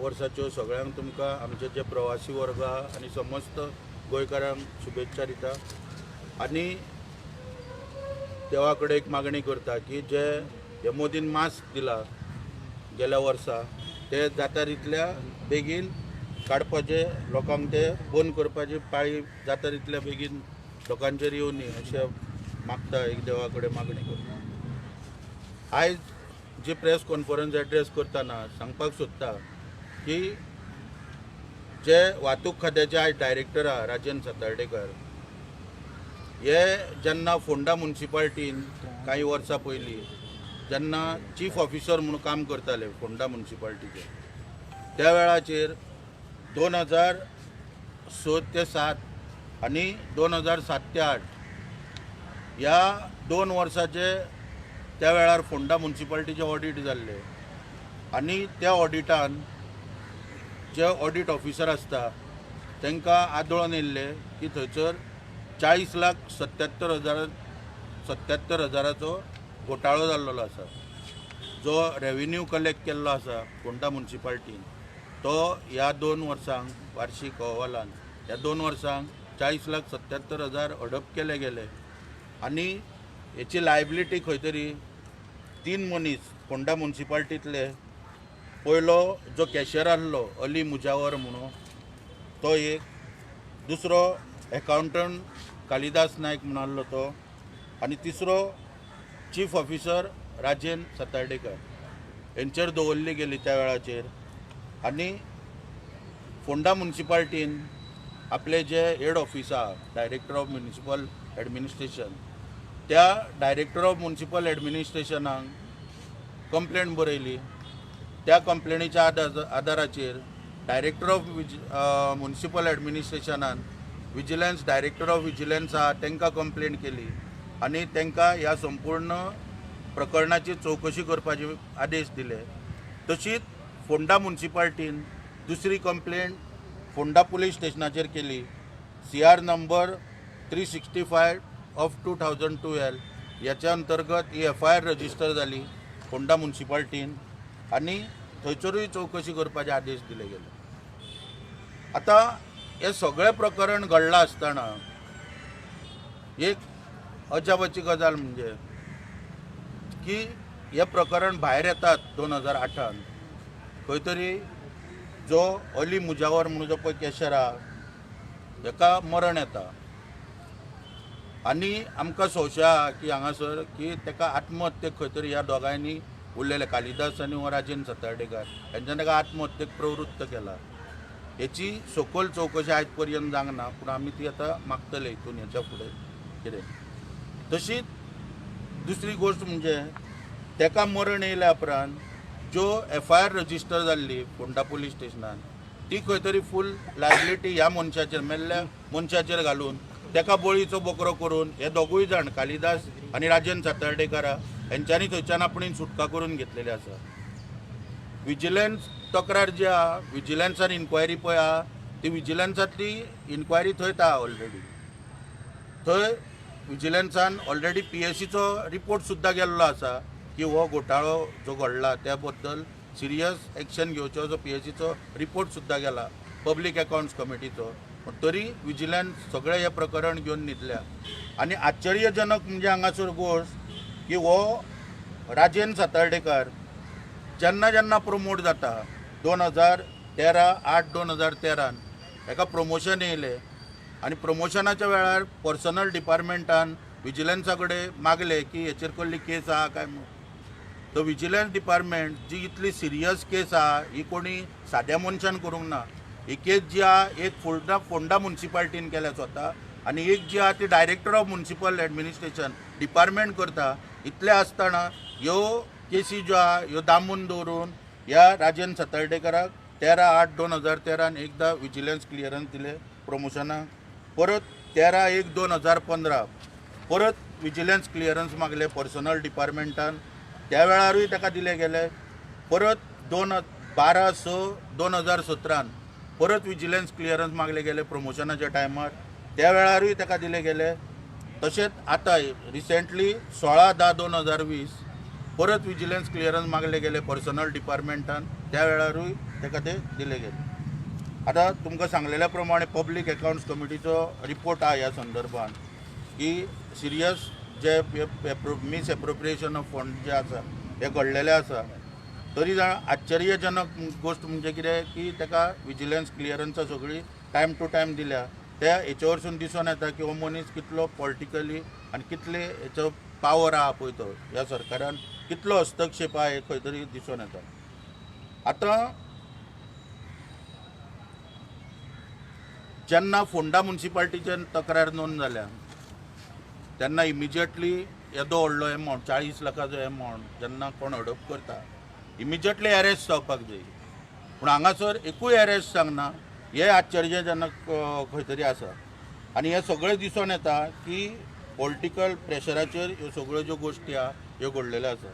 वर्साच्यो सगळ्यांक तुमकां आमचे जे प्रवासी वर्ग आहा आनी समस्त गोंयकारांक शुभेच्छा दिता आनी देवा कडेन एक मागणी करता की जे हे मोदीन मास्क दिला गेल्या वर्सा ते जाता तितल्या बेगीन काडपाचे, लोकांक ते बंद करपाची पाळी जाता तितल्या बेगीन लोकांचेर येवनी अशें मागता, एक देवा कडेन मागणी करता. आयज जी प्रेस कॉन्फरन्स एड्रेस करतना सांगपाक सोदता की जे वाहतूक खात्याचे आयज डायरेक्टर आहा राजन सातार्डेकर हे जेन्ना फोंडा मुन्सिपाल्टीन कांय वर्सां पयलीं जेन्ना चीफ ऑफिसर म्हणून काम करताले फोंडा मुन्सिपाल्टीचे, त्या वेळाचेर 2006 ते 7 आनी 2007 ते 8 ह्या 2 वर्साचे त्या वेळार फोंडा मुन्सिपाल्टीचे ऑडीट जाल्ले आनी त्या ऑडिटान जे ऑडीट ऑफिसर आसता तांकां आदळून येयल्ले की थंयसर 40,77,000 77,000 घोटाळो जाल्लो आसा. जो रेवेन्यू कलेक्ट केल्लो आसा फोंडा मुन्सिपाल्टीन तो ह्या 2 वर्सांक वार्षीक अहवालान ह्या 2 वर्सांक 40,77,000 हडप केले गेले आनी हेची लायबिलिटी खंय तरी 3 मनीस फोंडा मुन्सिपाल्टींतले, पयलो जो कॅशियर आहलो अली मुजावर म्हणून तो एक, दुसरो एकाउंटंट कालिदास नायक म्हणून आहलो तो, आनी तिसरो चीफ ऑफिसर राजेन सातार्डेकर हेंचेर दवरली गेली त्या वेळाचेर. आनी फोंडा मुन्सिपाल्टीन आपले जे हेड ऑफिस आहा डायरेक्टर ऑफ म्युनिसिपल एडमिनिस्ट्रेशन, त्या डायरेक्टर ऑफ म्युनिसिपल एडमिनिस्ट्रेशनाक कंप्लेन बरयली. त्या कंप्लेनीच्या आदाराचेर डायरेक्टर ऑफ म्युनिसिपल एडमिनिस्ट्रेशनान विजिलन्स डायरेक्टर ऑफ विजिलन्स आहा तांकां कंप्लेन केली आनी तांकां ह्या संपूर्ण प्रकरणाची चवकशी करपाचे आदेश दिले. तशीच फोंडा मुन्सिपाल्टीन दुसरी कंप्लेन फोंडा पुलीस स्टेशनाचेर केली, CR number 365 of 2012 ह्याच्या अंतर्गत ही FIR register जाली फोंडा मुन्सिपाल्टीन आनी थंयसरूय चवकशी करपाचे आदेश दिले गेले. आतां हें सगळें प्रकरण घडलां आसतना एक अजापाची गजाल म्हणजे की हें प्रकरण भायर येतात 2008 खंय तरी जो अली मुजावर म्हणून जो पळय कॅशर आहा हेका मरण येता आनी आमकां संशय आहा की हांगासर की ताका आत्महत्येक खंय तरी ह्या दोगांयनी उरलेले कालिदास आनी हो राजेन सातार्डेकर हेंच्यान ताका आत्महत्येक प्रवृत्त केला. हेची सखोल चवकशी आयज पर्यंत जावंक ना, पूण आमी ती आतां मागतले हितून हेच्या फुडें कितें. तशीच दुसरी गोश्ट म्हणजे ताका मरण येयल्या उपरांत ज्यो FIR register जाल्ली फोंडा पुलीस स्टेशनान ती खंय तरी फूल लायबिलिटी ह्या मनशाचेर, मेल्ल्या मनशाचेर घालून ताका बळीचो बोकरो करून हे दोगूय जाण कालिदास आनी राजन सातार्डेकारा हेंच्यांनी थंयच्यान आपणें सुटका करून घेतलेली आसा. विजिलन्स तक्रार जी आहा विजिलन्सान इन्क्वायरी पळय आहा ती विजिलन्सांतली इन्क्वायरी थंयच आहा ऑलरेडी. थंय विजिलन्सान ऑलरेडी PSCचो रिपोर्ट सुद्दां गेल्लो आसा की हो घोटाळो जो घडला त्या बद्दल सिरियस एक्शन घेवचो जो PSCचो रिपोर्ट सुद्दां गेला पब्लीक अकाउंट्स कमिटीचो, पूण तरी विजिलन्स सगळें हें प्रकरण घेवन न्हिदल्या. आनी आश्चर्यजनक म्हणजे हांगासर गोश्ट की हो राजेन सातार्डेकर जेन्ना जेन्ना प्रमोट जाता 2013 8 2013 हेका प्रमोशन येयलें आनी प्रमोशनाच्या वेळार पर्सनल डिपार्टमेंटान विजिलन्सा कडेन मागलें की हेचेर कसली केस आहा काय म्हणून. तो विजिलन्स डिपार्टमेंट जी इतली सिरियस केस आहा ही कोणी साद्या मनशान करूंक ना. ही केस जी आहा एक फोंडा मुन्सिपाल्टीन केल्या स्वता आनी एक जी आहा ती director of municipal administration department करता. इतलें आसतना ह्यो केसी ज्यो आहा ह्यो दामून दवरून ह्या राजेन सातार्डेकराक 13/8/2013 एकदां विजिलन्स क्लियरन्स दिलें प्रमोशनाक, परत 13/1/2015 परत विजिलन्स क्लियरन्स मागलें पर्सनल डिपार्टमेंटान, त्या वेळारूय ताका दिले गेले. परत 12/6/2017 परत विजिलन्स क्लियरन्स मागले गेले प्रमोशनाच्या टायमार, त्या वेळारूय ताका दिले गेले. तशेंच आतां रिसेंटली 16/10/2020 परत विजिलन्स क्लियरन्स मागले गेले पर्सनल डिपार्टमेंटान, त्या वेळारूय ताका ते दिले गेले. आतां तुमकां सांगलेल्या प्रमाणे पब्लीक अकावंट्स कमिटीचो रिपोर्ट आहा ह्या संदर्भात की serious J misappropriation of fund जे आसा हे घडलेले आसा. तरी जाण आश्चर्यजनक गोश्ट म्हणजे कितें की ताका विजिलन्स क्लियरन्सां सगळी टायम टू टायम दिल्या. त्या हेचे वरसून दिसून येता की हो मनीस कितलो पॉलिटिकली आनी कितले हेचो पावर आहा पळय तो ह्या सरकारान कितलो हस्तक्षेप आहा हे खंय तरी दिसून येता. आतां जेन्ना फोंडा मुन्सिपाल्टीचेर तक्रार नोंद जाल्या तेन्ना इमिजिएटली येदो व्हडलो एमावंट 40 लाखाचो एमावंट जेन्ना कोण हडप करता इमिजिएटली अरेस्ट जावपाक जाय, पूण हांगासर एकूय अरेस्ट जावंक हे आश्चर्यजनक खंय तरी आसा. आनी हें सगळें दिसून येता की पॉलिटिकल प्रेशराचेर ह्यो सगळ्यो ज्यो गोश्टी आहा ह्यो घडलेल्यो आसा.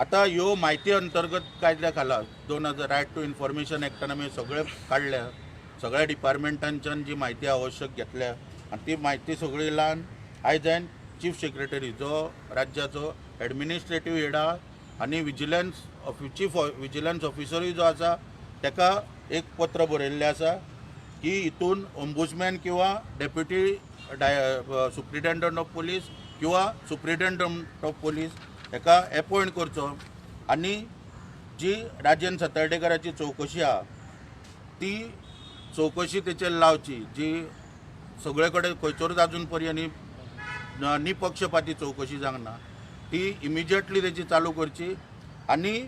आतां ह्यो म्हायती अंतर्गत कायद्या खाला 2000 रायट टू इन्फॉर्मेशन एक्टान आमी सगळें काडल्या, सगळ्या डिपार्टमेंटांच्यान जी म्हायती आवश्यक घेतल्या आनी ती म्हायती सगळी लावन आयज हांवें चीफ सेक्रेटरी जो राज्याचो एडमिनिस्ट्रेटीव हेड आहा आनी विजिलन्स चीफ विजिलन्स ऑफिसरूय जो आसा ताका एक पत्र बरयल्लें आसा की हितून ओम्बुड्समॅन किंवा डेप्युटी सुप्रिटेंडंट ऑफ पुलीस किंवा सुप्रिटेंडंट ऑफ पुलीस हेका एपॉयंट करचो आनी जी राजेंद्र सातार्डेकराची चवकशी आहा ती चवकशी तेचेर लावची, जी सगळे कडेन खंयसरूच आजून पर्यंत निपक्षपाती चवकशी जावंक ना ती इमिजिएटली तेची चालू करची आनी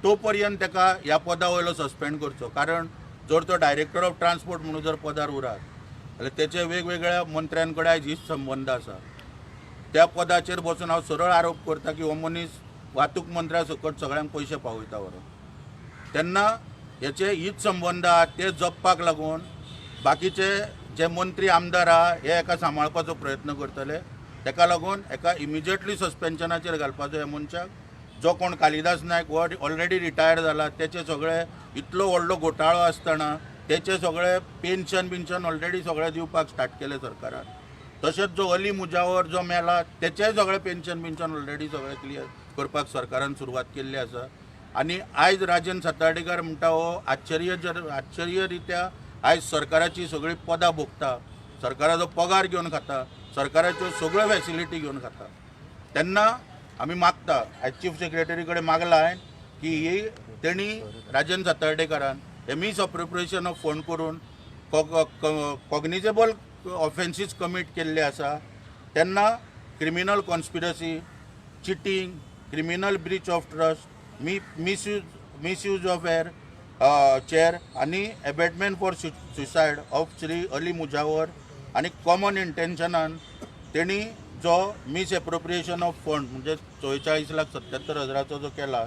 तो पर्यंत ताका ह्या पदा वयलो सस्पेंड करचो. कारण जर तो डायरेक्टर ऑफ ट्रान्सपोर्ट म्हणून जर पदार उरात जाल्यार तेचे वेगवेगळ्या मंत्र्यां कडेन आयज हीच संबंद आसा. त्या पदाचेर बसून हांव सरळ आरोप करता की हो मनीस वाहतूक मंत्र्या सकट सगळ्यांक पयशे पावयता व्हरून, तेन्ना हेचे हीच संबंद आहा ते जपपाक लागून बाकीचे जे मंत्री आमदार आहा हे हेका सांबाळपाचो प्रयत्न करतले. तेका लागून हेका इमिजिएटली सस्पेन्शनाचेर घालपाचो ह्या मनशाक. जो कोण कालिदास नायक हो ऑलरेडी रिटायर जाला, तेचे सगळे इतलो व्हडलो घोटाळो आसतना तेचे सगळे पेन्शन बिन्शन ऑलरेडी सगळे दिवपाक स्टार्ट केले सरकारान. तशेंच जो अली मुजावर जो मेला तेचेय सगळे पेन्शन बिन्शन ऑलरेडी सगळे क्लियर करपाक सरकारान सुरवात केल्ली आसा. आनी आयज राजेंद्र सातार्डेकर म्हणटा हो आश्चर्यरित्या आयज सरकाराची सगळी पदां भोगता, सरकाराचो पगार घेवन खाता, सरकाराच्यो सगळ्यो फॅसिलिटी घेवन खाता. तेन्ना आमी मागता आयज चीफ सेक्रेटरी कडेन मागला हांवें की ही तेणी राजेंद्र सातार्डेकरान हे मिसअप्रोप्रिएशन ऑफ फंड करून कॉग्निजेबल ऑफेन्सीस कमीट केल्ले आसा. तेन्ना criminal conspiracy, cheating, criminal breach of trust, misuse of air chair आनी abetment for suicide of Shri Ali Mujawar आनी कॉमन इंटेन्शनान तेणी जो मिसएप्रोप्रिएशन ऑफ फंड म्हणजे 44,77,000 जो केला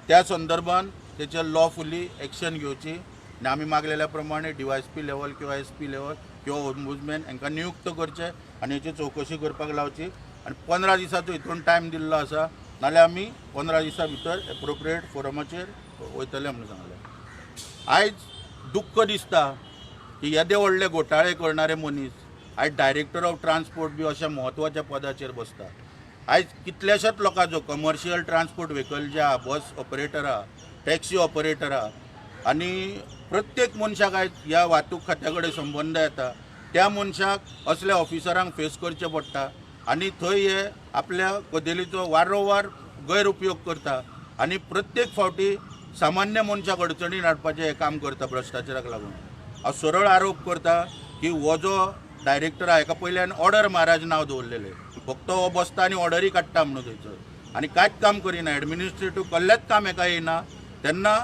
त्या संदर्भात तेचेर लॉफुली एक्शन घेवची आनी आमी मागलेल्या प्रमाणे DYSP level किंवा SP level किंवा ओम्बुड्समॅन हांकां नियुक्त करचे आनी हेची चवकशी करपाक लावची. आनी 15 दिसाचो हितून टायम दिल्लो आसा, नाल्यार आमी 15 दिसां भितर एप्रोप्रिएट फोरमाचेर वयतले म्हणून सांगलें. आयज दुख्ख दिसता की येदे व्हडले घोटाळे करणारे मनीस आयज डायरेक्टर ऑफ ट्रान्सपोर्ट बी अशा म्हत्वाच्या पदाचेर बसता. आयज कितल्याशाच लोकांचो कमर्शियल ट्रान्सपोर्ट व्हेकल जे आहा, बस ऑपरेटर आहा, टॅक्सी ऑपरेटर आहा आनी प्रत्येक मनशाक आयज ह्या वाहतूक खात्या कडेन संबंद येता. त्या मनशाक असल्या ऑफिसरांक फेस करचें पडटा आनी थंय हे आपल्या कदेलीचो वारंवार गैरउपयोग करता आनी प्रत्येक फावटी सामान्य मनशाक अडचणीन हाडपाचें हें काम करता भ्रश्टाचाराक लागून. हांव सरळ आरोप करता की हो जो डायरेक्टर आहा हेका पयल्यान ऑर्डर महाराज नांव दवरलेलें, फक्त हो बसता आनी ऑर्डरी काडटा म्हणून थंयसर आनी कांयच काम करिना, एडमिनिस्ट्रेटीव कसलेंच काम हेका येना. तेन्ना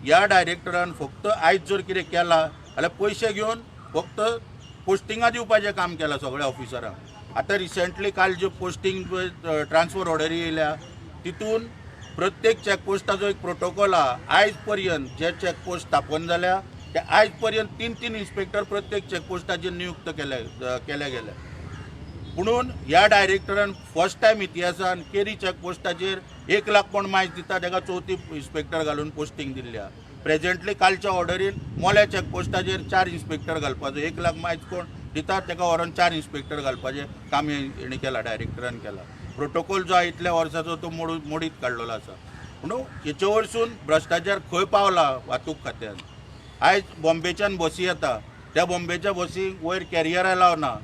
ह्या डायरेक्टरान फक्त आयज जर कितें केलां जाल्यार पयशे घेवन फक्त पोस्टिंगां दिवपाचें काम केलां सगळ्या ऑफिसरांक. आतां रिसेंटली काल ज्यो पोस्टिंग ट्रान्सफर ऑर्डरी येयल्या तितून प्रत्येक चॅकपोस्टाचो एक प्रोटोकॉल आहा. आयज पर्यंत जे चॅकपोस्ट स्थापन जाल्या ते आयज पर्यंत 3-3 इन्स्पेक्टर प्रत्येक चॅकपोस्टाचेर नियुक्त केले गेले. पुणून ह्या डायरेक्टरान फर्स्ट टायम इतिहासान केरी चॅकपोस्टाचेर 1 लाख कोण मायज दिता ताका 34 इन्स्पेक्टर घालून पोस्टिंग दिल्ली आहा. प्रेजेंटली कालच्या ऑर्डरीन मोल्या चॅकपोस्टाचेर 4 इन्स्पेक्टर घालपाचो, 1 लाख मायज कोण दितात ताका व्हरोन 4 इन्स्पेक्टर घालपाचें काम हेणी केलां, डायरेक्टरान केलां. प्रोटोकॉल जो आहा इतल्या वर्साचो तो मोडीत काडलेलो आसा. म्हणून हेचे वरसून भ्रश्टाचार खंय पावला वाहतूक खात्यान. आयज बॉम्बेच्यान बसी येता, त्या बॉम्बेच्या बसींक वयर कॅरियर अलाव ना,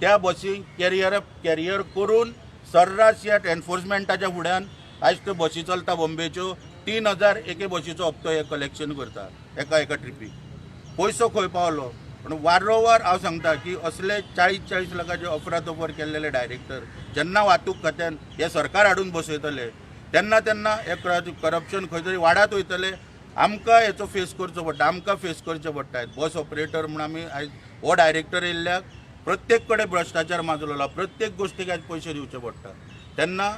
त्या बसींक कॅरियर करून सर्रास ह्या एनफोर्समेंटाच्या फुड्यान आयज त्यो बसी चलता बॉम्बेच्यो. 3000 एके बसीचो हप्तो हे कलेक्शन करता एका एका ट्रिपीक. पयसो खंय पावलो? पूण वारंवार हांव सांगता की असले 40-40 लाखाचे अफरातफर केल्लेले डायरेक्टर जेन्ना वाहतूक खात्यान हे सरकार हाडून बसयतले तेन्ना तेन्ना हे करप्शन खंय तरी वाडत वयतले. आमकां हेचो फेस करचो पडटा, आमकां फेस करचें पडटा. बस ऑपरेटर म्हूण आमी आयज हो डायरेक्टर येयल्ल्याक प्रत्येक कडेन भ्रश्टाचार माजलेलो, प्रत्येक गोश्टीक आयज पयशे दिवचे पडटा. तेन्ना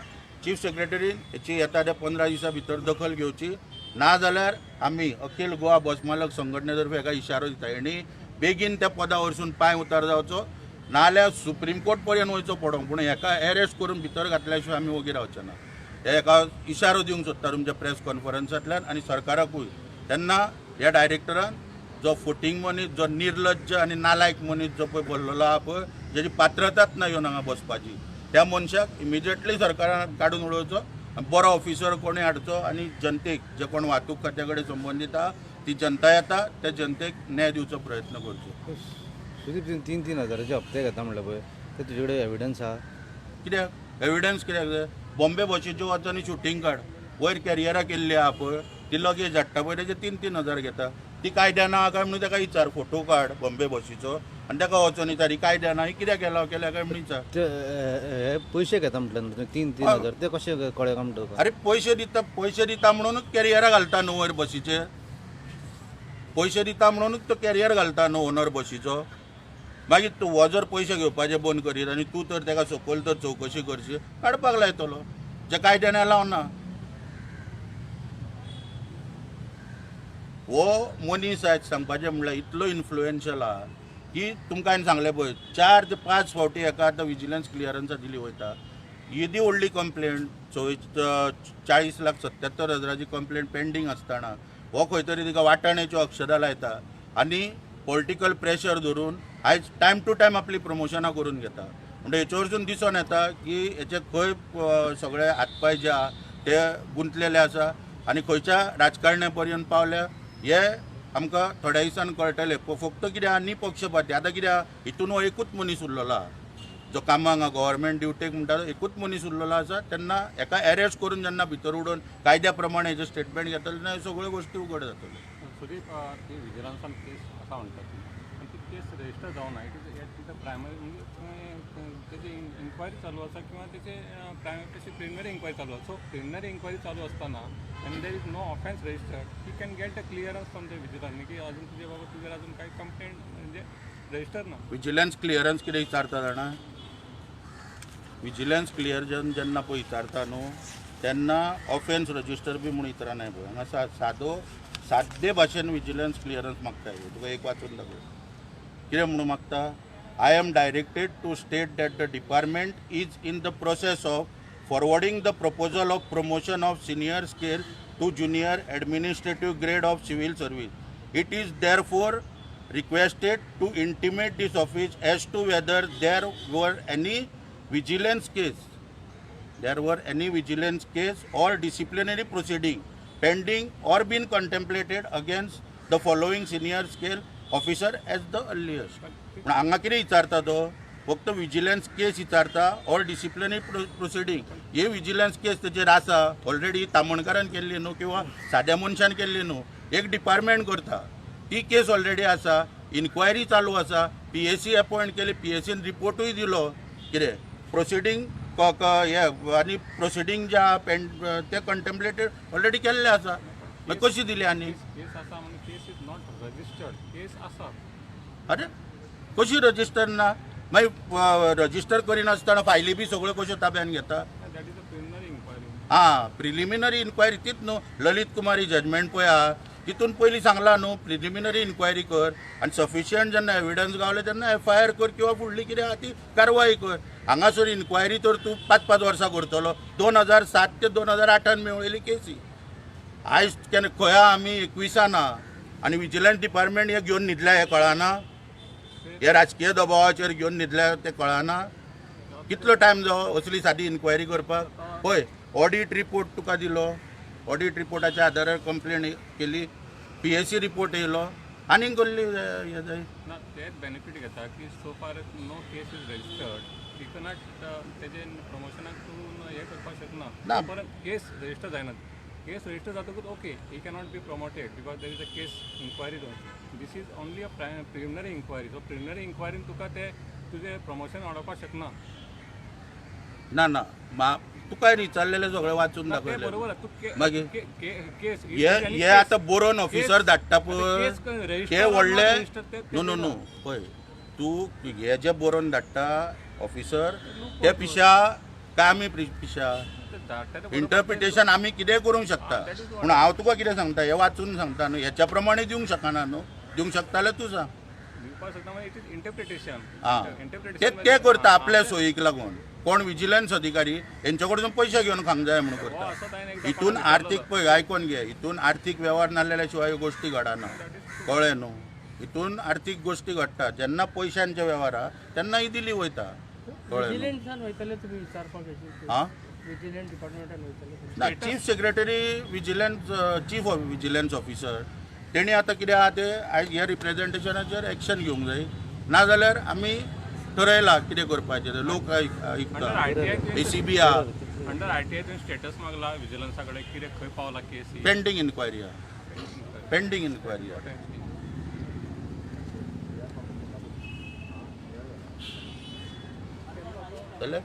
चीफ सेक्रेटरीन हेची येता त्या 15 दिसां भितर दखल घेवची, ना जाल्यार आमी अखिल गोवा बस मालक संघटने तर्फे हेका इशारो दिता, हेणी बेगीन त्या पदा वरसून पांय उतार जावचो, नाजाल्यार सुप्रीम कोर्ट पर्यंत वयचो पडोंक, पूण हेका एरेस्ट करून भितर घातल्या शिवाय आमी वोगी रावचे ना. हे हेका इशारो दिवंक सोदता तुमच्या प्रेस कॉन्फरन्सांतल्यान आनी सरकाराकूय. तेन्ना ह्या डायरेक्टरान जो फोटींग मनीस, जो निर्लज्ज आनी नालायक मनीस जो पळय भरलेलो आहा पळय, जेची पात्रताच ना येवन हांगा बसपाची, त्या मनशाक इमिजिएटली सरकारान काडून उडोवचो आनी बरो ऑफिसर कोणी हाडचो आनी जनतेक जे कोण वाहतूक खात्या कडेन संबंदीत आहा ती जनता येता त्या जनतेक न्याय दिवचो प्रयत्न करचो. सुदीप, 3-3 हजाराचे हप्ते घेता म्हणलं पळय, ते तुजे कडेन एविडन्स आहा? कित्याक एविडन्स कित्याक जाय? बॉम्बे बशीच्यो वच आनी शुटींग काड, वयर कॅरियरां केल्ली आहा पळय, ती लगेज हाडटा पळय, तेजे 3-3 हजार घेता. ती कायद्यान आहा काय म्हणून ताका विचार, फोटो काड बॉम्बे बशीचो आनी ताका वचोन विचार ही कायद्यान आहा, ही कित्याक केला केल्या काय म्हणून विचार. ते हे पयशे घेता म्हटल्यार न्हू 3-3 हजार, ते कशे कळ्ळे काय म्हणटा तुका? अरे पयशे दिता, पयशे दिता म्हणूनच कॅरियरां घालता न्हू वयर बशीचेर, पयशे दिता म्हणूनच तो कॅरियर घालता न्हू ओनर बशीचो. मागीर तूं हो जर पयशे घेवपाचे बंद करीत आनी तूं तर ताका सकयल तर चवकशी करशी, काडपाक लायतलो जे कायद्यान अलाव ना. हो मनीस आयज सांगपाचें म्हणल्यार इतलो इन्फ्लुएन्शियल आहा की तुमकां हांवें सांगलें पळय, 4 ते 5 फावटी हेका आतां विजिलन्स क्लियरन्सा दिली वयता. येदी व्हडली कंप्लेन 40,77,000 कंप्लेन पेंडींग आसतना हो खंय तरी तिका वाटाण्याच्यो अक्षरां लायता आनी पॉलिटिकल प्रेशर धरून आयज टायम टू टायम आपली प्रमोशनां करून घेता. म्हणजे हेचे वरसून दिसून येता की हेचे खंय सगळे हातपांय जे आहा ते गुंतलेले आसा आनी खंयच्या राजकारण्या पर्यंत पावल्या हे आमकां थोड्या दिसान कळटलें. फक्त कितें आहा निपक्षपाती. आतां कितें आहा हितून हो एकूच मनीस उरलेलो आहा जो कामाक गव्हर्मेंट ड्युटेक म्हणटा एकूच मनीस उरलेलो आसा. तेन्ना हेका एरेस्ट करून जेन्ना भितर उडोवन कायद्या प्रमाणे हेजें स्टेटमेंट घेतलें तेन्ना ह्यो सगळ्यो गोश्टी उगड जातल्यो. सुदीप, ती विजिलन्सान केस आसा म्हणटा ती, पण ती केस रजिस्टर जावना. It is it the primary, म्हणजे तेजी इन्क्वायरी चालू आसा किंवा तेचे प्रायमरी तशी प्रिलिमिनरी इन्क्वायरी चालू आसा. सो प्रिलिमिनरी इन्क्वायरी चालू आसतना आनी there is no offence registered, he can get the clearance from the vigilance की अजून तुजे बाबा तुजेर अजून कांय कंप्लेंट म्हणजे रजिस्टर ना. विजिलन्स क्लियरन्स कितें विचारता जाणा? विजिलन्स क्लियरन्स जेन्ना पळय विचारता न्हू तेन्ना ऑफेन्स रजिस्टर बी म्हूण विचारनाय पळय. हांगा सादो सादे भाशेन विजिलन्स क्लियरन्स मागता. तुका एक वाचून दाखय कितें म्हणून मागता. I am directed to state that the department is in the process of forwarding the proposal of promotion of senior scale to junior administrative grade of civil service. It is therefore requested to intimate this office as to whether there were any vigilance case, there were any vigilance case or disciplinary proceeding pending or been contemplated against the following senior scale officer as the earliest. पूण हांगा कितें विचारता तो फक्त vigilance केस विचारता or disciplinary प्रोसिडींग. हे vigilance केस तेचेर आसा ऑलरेडी, तामणकारान केल्ली न्हू किंवा साद्या मनशान केल्ली न्हू, एक डिपार्टमेंट करता ती केस ऑलरेडी आसा, इन्क्वायरी चालू आसा, पीएसी अपॉयंट केली, पीएसीन रिपोर्टूय दिलो कितें प्रोसिडींग हे आनी प्रोसिडींग जे आहा पेंड ते कंटेम्पलेटेड ऑलरेडी केल्ले आसा. मागीर कशी दिली आनी केस आसा म्हणून case is not registered, case आसा. अरे कशी रजिस्टर ना? मागीर रजिस्टर करिनासतना फायली बी सगळ्यो कश्यो ताब्यान घेता? That is a preliminary inquiry. आं, प्रिलिमिनरी इन्क्वायरी तीच न्हू ललित कुमारी जजमेंट पळय आहा, तितून पयलीं सांगलां न्हू प्रिलिमिनरी इन्क्वायरी कर आनी सफिशियंट जेन्ना एविडन्स गावले तेन्ना एफ I R कर किंवा फुडली कितें आहा ती कारवाय कर. हांगासर इन्क्वायरी तर तूं 5-5 वर्सां करतलो. 2007 ते 2008 मेळयली केसी, आयज केन्ना खंय आमी 21 आहा आनी विजिलन्स डिपार्टमेंट हे घेवन न्हिदल्या हें कळना, हे राजकीय दबावाचेर घेवन न्हिदल्या तें कळना. कितलो टायम जावो असली सादी इन्क्वायरी करपाक? पळय ऑडीट रिपोर्ट तुका दिलो, ऑडीट रिपोर्टाच्या आधारार कंप्लेन केली, पीएसी रिपोर्ट येयलो, आनीक कसली हें जाय? ना, तेच बेनिफीट घेता की so far no case is registered, you cannot तेजे प्रमोशनाक तूं हें करपाक शकना. ना. परत केस रजिस्टर जायना. केस रजिस्टर जातकूच okay, he cannot be promoted because there is a case inquiry. This is only a preliminary inquiry. So preliminary इन्क्वायरीन तुका ते तुजें प्रमोशन वाडोवपाक शकना. ना ना, मा तुका विचारलेलें सगळें वाचून ना, ते दाखयलें. बरोबर आहा. तूं मागीर? केस हे हे आतां बरोवन ऑफिसर धाडटा पळय केस ते रजिस्टर व्हडले. ते न्हू न्हू न्हू, पळय, तूं हे जे बरोवन धाडटा ऑफिसर ते पिशा काय आमी पिशा? ते धाडटा ते बरोबर. इंटरप्रिटेशन आमी कितेंय करूंक शकता, पूण हांव तुका कितें सांगता, हें वाचून सांगता न्हू. हेच्या प्रमाणे दिवंक शकना न्हू. दिवंक शकता जाल्यार तूं सांग. दिवपाक शकता म्हणजे it is interpretation. आं, ते इंटरप्रिटेशन ते करता आपल्या सोयीक लागून. कोण विजिलन्स अधिकारी हेंचे कडसून पयशे घेवन खावंक जाय म्हणून हो, करता. असो ताणें एकदां हितून कोणाक आर्थीक, पळय, आयकोन घे, हितून आर्थीक वेव्हार नासलेल्या शिवाय ह्यो गोश्टी घडना, कळ्ळें न्हू? हितून आर्थीक गोश्टी घडटा. जेन्ना पयशांचे वेव्हार आहा तेन्ना ही दिली वयता, कळ्ळें न्हू? विजिलन्सान वयतले तुमी विचारपाक हेची? आं. विजिलन्स डिपार्टमेंटान वयतले तुमी? ना, chief secretary vigilance, chief of vigilance officer तेणी आतां कितें आहा तें आयज ह्या रिप्रेझेंटेशनाचेर एक्शन घेवंक जाय. नाजाल्यार आमी ठरयलां कितें करपाचें तें. लोक अंडर आयकता, आरटीआय एसीबी आहा. अंडर आरटीआय तुवें स्टेटस मागला विजिलन्सा कडेन, कितें खंय पावला केस ही? पेंडींग इन्क्वायरी आहा, पेंडींग इन्क्वायरी आहा. जालें.